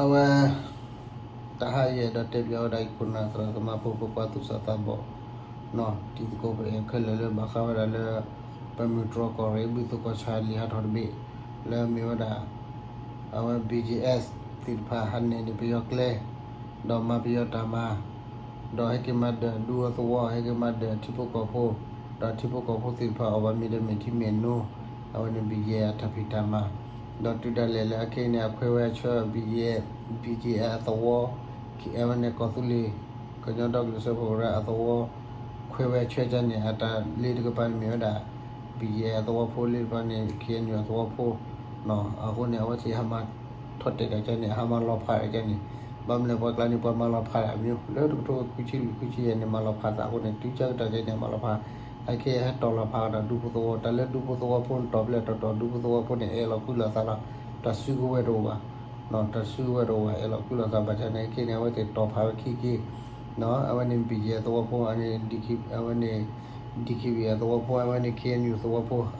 အဝဲ တဟါယအဲၣ်ဒိးတဲပၠးဝဲဒၣ် ယခိၣ်နၢ်သရၣ်သမါဖိ ဖိခွါသူၣ်စၢ်သးဘီၣ် တံၤသကိးပအဲၣ်ခဲလၢာ်လၢဘၣ်ဃးဝဲဒၣ်လၢ ပမုၢ်တြီၢ်ကီၢ်ရ့ၣ် ဘူၣ်သိၣ်ကီၢ်ဆၣ်လံာ်ဟးထီၣ်တဘ့ၣ် လၢအမ့ၢ်ဝဲဒၣ် အဝဲ ဘံၣ်ကၠံၣ်အဲး သ့ၣ်တဖၣ်ဟးနဲၣ်န့ၢ်ပယီၤကျဲ ဒီးမၤပယီၤတၢ်မၤ ဒီးဟဲက့ၤမၤဒၢၣ်ဒူအသဝီ ဟဲက့ၤမၤဒၢၣ်ထံဖိကီၢ်ဖိ ဒီးထံဖိကီၢ်ဖိသ့ၣ်တဖၣ်အီၣ်ဘၣ်မ့ၤဒီးမဲာ်ထံမဲာ်နိ အဝဲန့ၣ် ဘံၣ်ကၠံၣ်အဲး အတၢ်ဖံးတၢ်မၤ ဒီးတုၤဒၣ်လဲာ်လၢအခဲအံၤန့ၣ် အခွဲးဝဲအဆၢ ဘံၣ်ကၠံၣ်အဲး အသဝီ အဝဲန့ၣ် ကီၢ်သူလ့ၤ ကညီဒီကလုာ်စၢဖှိၣ်ကရၢအသဝီ ခွဲးဝဲအဆၢကန့ၣ် အတၢ်လ့တကပၤန့ၣ်မ့ၢ်ဝဲဒၣ် ဘံၣ်ကၠံၣ်အဲး အသဝီဖိလ့တကပၤန့ၣ် ခ့ၣ်အဲၣ်ယူၣ် အသဝီဖိ အဃိန့ၣ် အဝဲသ့ၣ်ဟးမၤထီၣ်တဲာ်တၢ်ကန့ၣ် ဟးမၤလီၤဖးတၢ်ကန့ၣ် ဘၣ်မနုၤလဲၣ် ပှၤကျါန့ၣ် ပှၤမၤလီၤဖးတၢ်မ့ၢ် လၢတကထိခွံဆံလွံၢ်ခွံဆံယဲၢ်န့ၣ် မၤလီၤဖးသးအဃိန့ၣ် တုၤကကတၢၢ်ကန့ၣ် မၤလီၤဖး အခဲအံၤဟဲတီၢ်လီၤဖးဒီးဒူဖိသဝီ တၢ်လၢဒူဖိသဝီဖိန့ၣ် တီၢ်ဖျဲၣ်တီၢ်တီၢ်ဒူဖိသဝီဖိန့ၣ် အဲၣ်လီၤကွံလီၤသးလီၤ တၢ်စုကဝဲၤတအိၣ်ဘၣ် တၢ်စုကဝဲၤတအိၣ်ဘၣ် အဲၣ်လီၤကွံလီၤသးဘၣ်ဆၣ်န့ၣ် ခဲအံၤန့ၣ် အဝဲသ့ၣ်တီၢ်ဖးဝဲခံက့ၤ အဝဲန့ၣ် ဘံၣ်ကၠံၣ်အဲး သဝီဖိ အဝဲန့ၣ် ဒံၣ်ခံဘံၣ် အသဝီဖိ အဝဲန့ၣ် ခ့ၣ်အဲၣ်ယူၣ် သဝီဖိ အဝဲန့ၣ် ဘံၣ်ကၠံၣ်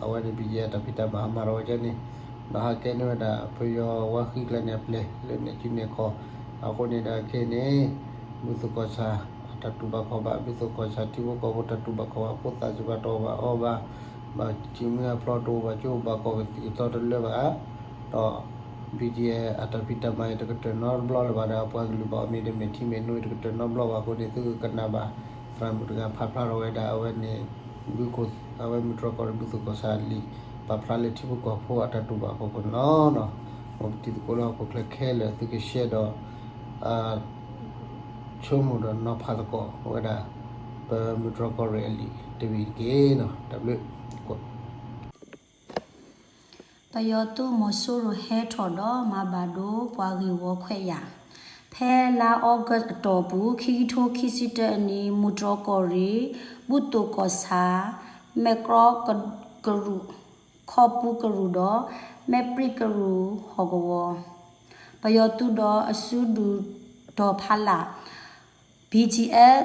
အဲး အတၢ်ဖံးတၢ်မၤဟးမၤထီၣ်ဝဲကန့ၣ် ဒီးဟးကဲန့ၢ်ဝဲဒၣ် ပယီၤဝါဃံကျါန့ၣ်အပျဲၢ် လၢနဲၣ်စုနဲၣ်ခီ အဃိန့ၣ်ဒီးခဲအံၤန့ၣ် ဘူၣ်သိၣ်ကီၢ်ဆၣ် အတၢ်တူၢ်ဘၣ်ခီၣ်ဘၣ် ဘူၣ်သိၣ်ကီၢ်ဆၣ်ထံဖိကီၢ်ဖိတၢ်တူၢ်ဘၣ်ခီၣ်ဘၣ် ဖိသၣ်စံးဘၣ်တီၢ်ဘၣ်အီဘၣ် ဘၣ်စံးမုၢ်အဖျီတအိၣ်ဘၣ် ကၠိဘၣ်ကီၢ်ကသံၣ်ကသီတလၢဘၣ် ဒီး ဘံၣ်ကၠံၣ်အဲး အတၢ်ဖံးတၢ်မၤအံၤ တကတၢၢ်နီတဘျီလၢၤဘၣ်ဒီး အပှၤကလုာ်ဘၣ်အီၣ်မ့ၤဒီးမဲာ်ထံမဲာ်နိအံၤ တကတၢၢ်နီတဘျီဘၣ်အဃိန့ၣ် သုကကနၣ်ဘၣ် သရၣ်မုၣ်တဂၤဖးဖျါထီၣ်ဝဲဒၣ် အဝဲန့ၣ် ဘူၣ်ခိၣ် အဝဲမုၢ်တြီၢ်ကီၢ်ရ့ၣ်ဘူၣ်သိၣ်ကီၢ်ဆၣ်လံာ် ပာ်ဖျါလၢထံဖိကီၢ်ဖိအတၢ်တူၢ်ဘၣ်အဖီခိၣ်န့ၣ်လီၤ. မ်ပတံၤသကိးလၢဟီၣ်ခိၣ်ချၢခဲလၢာ် သုကshareဒီး ဆိကမိၣ်ဒီးနီၤဖးသကိးဝဲဒၣ် ပမုၢ်တြီၢ်ကီၢ်ရ့ၣ်အလံာ်တဘ့ၣ်တက့ၢ်. တၢ်ဘျုး ပယီၤသုးမီၤစိရိၤဟဲထီၣ်ဒီးမၤဘၣ်ဒိပှၤဂ့ၢ်ဝီခွဲးယာ် ဖဲလါအီကူးအတီၢ်ပူၤ ခံကထိခံဆံတၢအနံၤ မုၢ်တြီၢ်ကီၢ်ရ့ၣ် ဘူၣ်သိၣ်ကီၢ်ဆၣ် မဲာ်ကြီကရူၢ် ခီၣ်ပူၤကရူၢ်ဒီး မဲာ်ပြံၢ်ကရူၢ်ဟီၣ်ကဝီၤ ပယီၤသုးဒီးအစုဒုၣ်တီၤဖးလၢ် ဘံၣ်ကၠံၣ်အဲး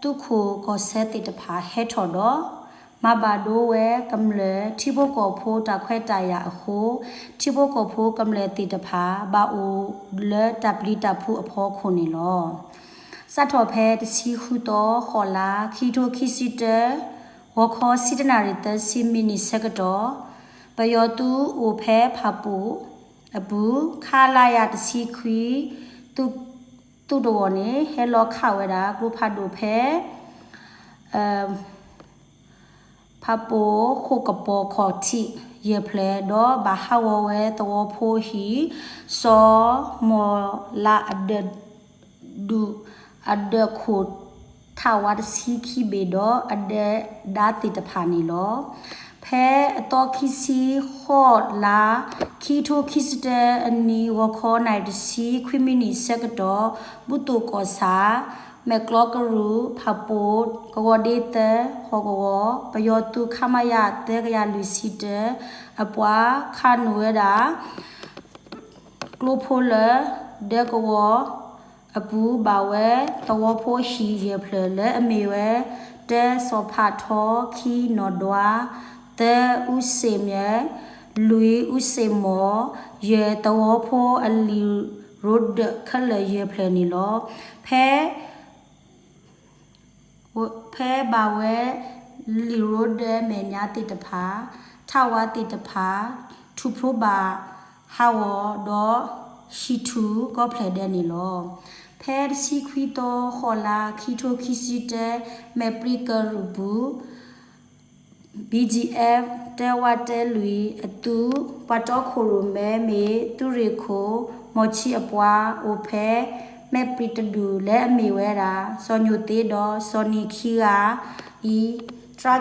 သုးခိၣ်ကီၢ်ဆၢသ့ၣ်တဖၣ်ဟဲထီၣ်ဒီး မၤဘၣ်ဒိဝဲကမျၢၢ်ထံဖိကီၢ်ဖိတၢ်ခွဲးတၢ်ယာ်အဃိ ထံဖိကီၢ်ဖိကမျၢၢ်သ့ၣ်တဖၣ် ဘၣ်အိၣ်လၢတၢ်ပျံၤတၢ်ဖုးအဖီခိၣ်န့ၣ်လီၤ. စးထီၣ်ဖဲတဆံဃုသီ ဃိးလါ ခံကထိခံဆံတၢ ဂီၤခီဆံတၢနၣ်ရံၣ်သၢဆံမံးနံးဆၢကတီၢ် ပယီၤသုးအိၣ်ဖဲဖၣ်ပိၣ်အပူၤ ခလရ တဆံခွံ သုးတဝီၤန့ၣ် ဟဲလီၤခးဝဲဒၣ် ကျိဖးဒိၣ်ဖဲ ဖၣ်ပိၣ်ဃိၣ်ကပီၤခီၣ်ထံး ယဲၢ်ဖျၢၣ် ဒီးဘၣ်ဟးဂီၤဝဲသဝီဖိဟံၣ် စီၤမီၤလးအဒၢးဒူၣ် အဒၢးခိၣ်ထးဝါတဆံခံဘ့ၣ်ဒီးအဒဲဒါသ့ၣ်တဖၣ်န့ၣ်လီၤ. ဖဲအသီခံဆံဃိးလါ ခံကထိခံဆံတၢအနံၤ ဂီၤခီနၣ်ရံၣ်တဆံခွံမံးနံးဆၢကတီၢ် ဘူၣ်သိၣ်ကီၢ်ဆၣ် မဲာ်ကြီကရူၢ် ဖၣ်ပိၣ် ကဝီၤဒ့သၢ ဟီၣ်ကဝီၤ ပယီၤသုး ခမရ သၢကယၤလွံၢ်ဆံတၢ အပှၤခးနုာ်ဝဲဒၣ် ကျိဖိလၢ ဒဲကဝီၤအပူၤ ဘၣ်ဝဲသဝီဖိဟံၣ်ယဲၢ်ဖျၢၣ်လၢအမ့ၢ်ဝဲ တၢ စီၤဖးထီ ခံ နီၢ်ဒွါ သၢ အူစ့ၣ်မၠဲၣ် လွံၢ် အူစ့ၣ်မီၣ် ယဲၢ် သဝီဖိအလံာ်ရိဒၢးခဲလၢာ်ယဲၢ်ဖျၢၣ်န့ၣ်လီၤ. ဖဲ ဖဲဘၣ်ဝဲလံာ်ရိဒၢးမဲာ်ညါသ့ၣ်တဖၣ် ထးဝါသ့ၣ်တဖၣ် ထူၣ်ဖျိဘၣ်ဟးဂီၤဒီး ဟံၣ်ထူၣ်ကီၢ်ဖျၢၣ်ဒဲးန့ၣ်လီၤ. ဖဲတဆံခွံသီ ဃိးလါ ခံကထိခံဆံတၢ မဲာ်ပြံၢ်ကရူၢ်ပူၤ ဘံၣ်ကၠံၣ်အဲး တၢဝးတၢလွံၢ်အသုး ပှၤတီခိၣ်ရိၣ်မဲမ့ၢ်သုးရ့ၣ်ခိၣ် မီၢ်ဆံအပှၤအိၣ်ဖဲ မဲာ်ပြံၢ်တဒူၣ်လၢအမ့ၢ်ဝဲဒၣ် စီၤညိၣ်သ့ဒီး စီၤနံၤခံဂၤအံၤ တြး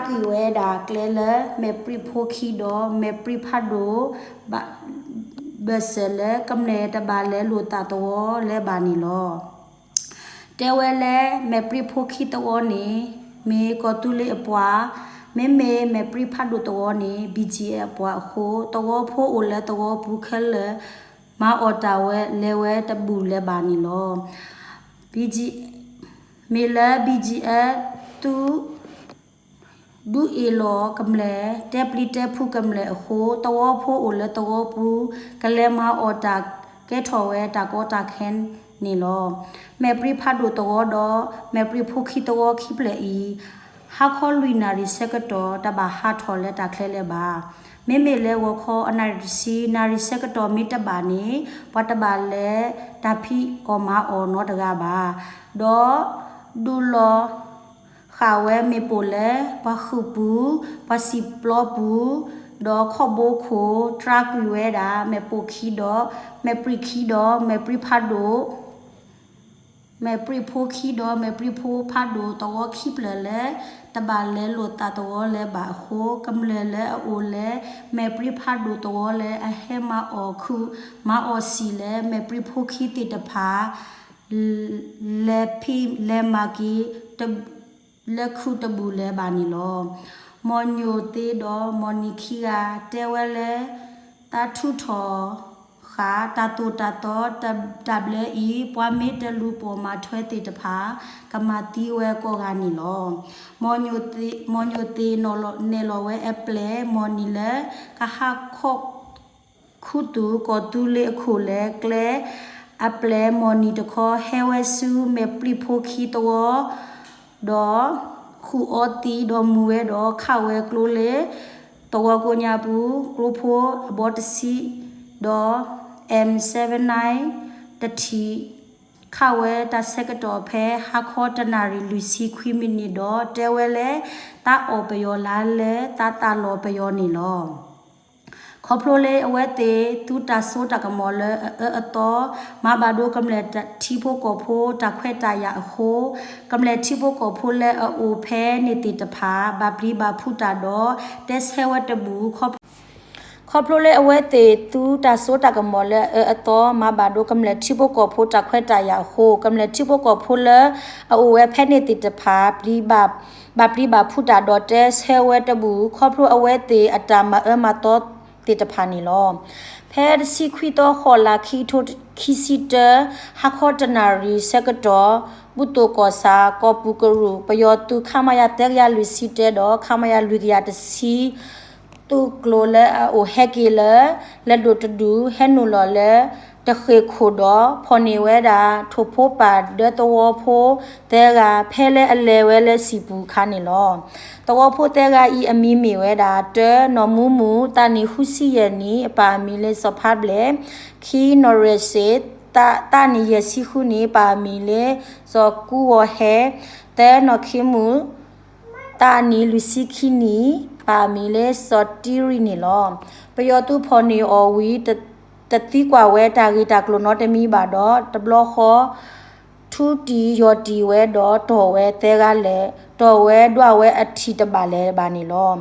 က့ၤဝဲဒၣ်ကျဲလၢ မဲာ်ပြံၢ်ဖိခံဒီး မဲာ်ပြံၢ်ဖးဒိၣ် ဘၢၣ်စၢၤလၢကမျၢၢ်တဘၣ်လဲၤလိာ်သးသဝီလၢၤဘၣ်န့ၣ်လီၤ. တဲဝဲလၢ မဲာ်ပြံၢ်ဖိခံသဝီန့ၣ် မ့ၢ်ကီၢ်သူလ့ၤအပှၤ, မ့မ့ၢ်မဲာ်ပြံၢ်ဖးဒိၣ်သဝီန့ၣ် ဘံၣ်ကၠံၣ်အဲး အပှၤအဃိ သဝီဖိအိၣ်လၢသဝီပူၤခဲလၢာ် မၤအီၣ်တၢ်ဝဲလဲၤဝဲတဘူၣ်လၢၤဘၣ်န့ၣ်လီၤ. ဘံၣ်ကၠံၣ် မ့ၢ်လၢ ဘံၣ်ကၠံၣ်အဲး သု ဒုးအ့ၣ်လိာ်ကမျၢၢ် တဲပျံၤတဲဖုးကမျၢၢ်အဃိ သဝီဖိအိၣ်လၢသဝီပူၤ ကလဲၤမၤအီၣ်တၢ် ကဲထီၣ်ဝဲတၢ်ကီတၢ်ခဲန့ၣ်လီၤ. မဲာ်ပြံဖးဒိၣ်သဝီဒီး မဲာ်ပြံဖိခံသဝီခံဖျၢၣ်အံၤ ဟါခီလွံၢ်နၣ်ရံၣ်ဆၢကတီၢ် တဘၣ်ဟးထီၣ်လၢတၢ်ချၢလၢၤဘၣ်. မ့မ့ၢ်လၢဂီၤခီအနၣ်ရံၣ်တဆံ နၣ်ရံၣ်ဆၢကတီၢ်မ့ၢ်တဘၣ်န့ၣ် ပှၤတဘၣ်လဲၤတၢ်ဖံးအီၣ်မၤအီၣ်နီတဂၤဘၣ်. ဒီးဒုးလီၤ ဃာ်ဝဲမ့ၣ်ပိၢ်လၢ ပှၤဃုာ်ပူၤ, ပှၤစံၣ်ပျီပူၤ, ဒီးခီၣ်ဘိခိၣ် တြါကွံာ်ဝဲဒၣ် မဲာ်ပိၢ်ခံဒီး မဲာ်ပြံခံဒီး မဲာ်ပြံဖးဒိၣ်, မဲာ်ပြံဖိခံဒီး မဲာ်ပြံဖိဖးဒိၣ်သဝီခံဖျၢၣ်လၢ တဘၣ်လဲၤလိာ်သးသဝီလၢၤဘၣ်အဃိ ကမျၢၢ်လၢအအိၣ်လၢ မဲာ်ပြံဖးဒိၣ်သဝီလၢအဟဲမၤအီၣ်ခုၣ် မၤအီၣ်စံာ်လၢ မဲာ်ပြံဖိခံသ့ၣ်တဖၣ် လဲၤဖံးလဲၤမၤက့ၤ လၢခုၣ်တဘူၣ်လၢၤဘၣ်န့ၣ်လီၤ. မီၢ်ညိၣ်သ့ဒီးမီၢ်နံၤခံဂၤ တဲဝဲလၢ သးထူးထီၣ်ဃာ် တၢ်သိၣ်တၢ်သီတၢ်ဘျၢအံၤ ပှၤမ့ၢ်တလူၤပိာ်မၤထွဲသ့ၣ်တဖၣ် ကမၤသံဝဲကိးဂၤန့ၣ်လီၤ. မီၢ်ညိၣ်သ့နဲၣ်လီၤဝဲအပျဲၢ်မီၢ်နံၤလၢ ကဟးခီ ခူသူၣ်ကီၢ်သူလ့ၤအခိၣ်လၢကျဲ အပျဲၢ်မီၢ်နံၤတခီ ဟဲဝဲဆူမဲာ်ပြံဖိခံသဝီ ဒီးဃုာ်အီသံးဒီးမူၤဝဲဒီးခးဝဲကျိလၢ သဝီကိးညါပူၤ ကျိဖိအဘီတဆံ ဒီး M seven nine တထံၣ် ခးဝဲတၢ်ဆၢကတီၢ်ဖဲဟါခီတနၣ်ရံၣ်လွံၢ်ဆံခွံမံးနံးဒီး တဲဝဲလၢ သးအီၣ်ပယီၤလါလၢသးသးလီၤပယီၤန့ၣ်လီၤ. ခီဖျိလၢအဝဲသ့ၣ် သုးတၢ်စိတၢ်ကမီၤလၢအအၢအသီ မၤဘၣ်ဒိကမျၢၢ်ထံဖိကီၢ်ဖိတၢ်ခွဲးတၢ်ယာ်အဃိ ကမျၢၢ်ထံဖိကီၢ်ဖိလၢအအိၣ်ဖဲန့ၣ်သ့ၣ်တဖၣ် ဘၣ်ပျံၤဘၣ်ဖုးတၢ်ဒီး တဲဆၢဝဲတဘူၣ် ခီဖျိလၢအဝဲသ့ၣ် သုးတၢ်စိတၢ်ကမီၤလၢအအၢအသီ မၤဘၣ်ဒိကမျၢၢ်ထံဖိကီၢ်ဖိတၢ်ခွဲးတၢ်ယာ်အဃိ ကမျၢၢ်ထံဖိကီၢ်ဖိလၢအအိၣ်ဝဲဖဲန့ၣ်သ့ၣ်တဖၣ် ဘၣ်ပျံၤဘၣ်ဖုးတၢ်ဒီးတဲဆၢဝဲတဘူၣ် ခီဖျိအဝဲသ့ၣ်အတၢ်မၤအၢမၤသီသ့ၣ်တဖၣ်န့ၣ်လီၤ. ဖဲတဆံခွံသီ ဃိးလါ ခံကထိခံဆံတၢ ဟါခီတနၣ်ရံၣ်ဆၢကတီၢ် ဘူၣ်သိၣ်ကီၢ်ဆၣ် ကီၢ်ပူၤကရူၢ် ပယီၤသုး ခမရ သၢကယၤလွံၢ်ဆံတၢဒီး ခမရ လွံၢ်ကယၤတဆံ သုးကျိၤလၢအအိၣ်ဟဲက့ၤလၢ လဲၤဒိၣ်တဒူၣ် ဟဲနုာ်လီၤလၢ တဃ့ၢ်ခိၣ်ဒီး ဖီၣ်န့ၢ်ဝဲဒၣ် ထိၣ်ဖိပၢ်ဒၢသဝီဖိသၢဂၤ ဖဲလၢအလဲၤဝဲလၢစံာ်ပူၤအခါန့ၣ်လီၤ. သဝီဖိသၢဂၤအံၤအမံၤမ့ၢ်ဝဲဒၣ် တၢ နီၢ်မူမူ သးနံၣ်ဃုဆံယဲၢ်နံၣ် အပၢ်အမံၤလၢစီၤဖးဘျဲၣ်, ခံ နီၢ်ရဲၣ်စ့း သးနံၣ်ယဲၢ်ဆံဃုနံၣ် ပၢ်အမံၤလၢစီၤကူဝီၤဟဲ, သၢ နီၢ်ခ့မုၣ် သးနံၣ်လွံၢ်ဆံခံနံၣ် ပၢ်အမံၤလၢစီၤတံရံၣ်န့ၣ်လီၤ. ပယီၤသုးဖီၣ်န့ၢ်အီၤဝံၤ တသံကွၢ်ဝဲတၢ်ဂ့ၢ်တၢ်ကျိၤနီတမံၤဘၣ်ဒီး တဘျီဃီ ထူတံၢ်ယီၢ်တံၢ်ဝဲဒီးတီၢ်ဝဲသၢဂၤလဲၣ်, တီၢ်ဝဲဒွးဝဲအထံၣ်တဘၣ်လၢၤဘၣ်န့ၣ်လီၤ.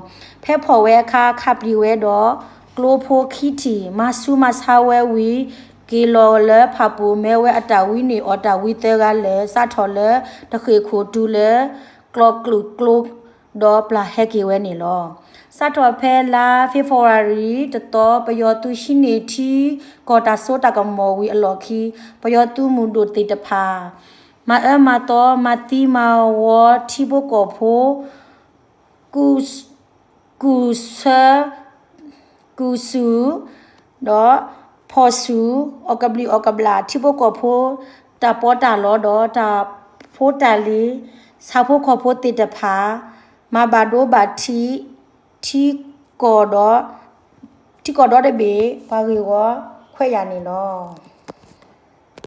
ဖဲဖီၣ်ဝဲအခါ ခးပျံၤဝဲဒီး ကျိဖိခံထံၣ် မၤဆူးမၤဆါဝဲဝံၤ က့ၤလီၤလၢဖၣ်ပူၤ မၢဝဲအတၢ်ဝံန့ၢ်အီၤတၢ်ဝံသၢဂၤလဲၣ်, စးထီၣ်လၢတဃ့ၢ်ခိၣ်တုၤလၢ ကျီၢ်ကျုၢ်ကျိ ဒီးပျၢ်ဟဲက့ၤဝဲန့ၣ်လီၤ. စးထီၣ်ဖဲလါဖ့ၤဘြူၤအါရံၤ တသီ ပယီၤသုးဟံးန့ၢ်ထံကီၢ် တၢ်စိတၢ်ကမီၤဝံၤအလီၢ်ခံ ပယီၤသုးမုၢ်ဒိၣ်သ့ၣ်တဖၣ် မၤအၢမၤသီ မၤသံမၤဝီထံဖိကီၢ်ဖိ ကူၣ်ဆၢ ကူၣ်ဆူၣ် ဒီးဖီၣ်ဆူၣ် အီၣ်ကဘျံးအီၣ်ကဘျၣ် ထံဖိကီၢ်ဖိ တၢ်ပီးတၢ်လီဒီး တၢ်ဖိတၢ်လံၤ ဆၣ်ဖိကီၢ်ဖိသ့ၣ်တဖၣ် မၤဘၣ်ဒိဘၣ်ထံး ထံကီၢ်ဒီ ထံကီၢ်ဒီတဘ့ၣ် ပှၤဂ့ၢ်ဝီခွဲးယာ်န့ၣ်လီၤ.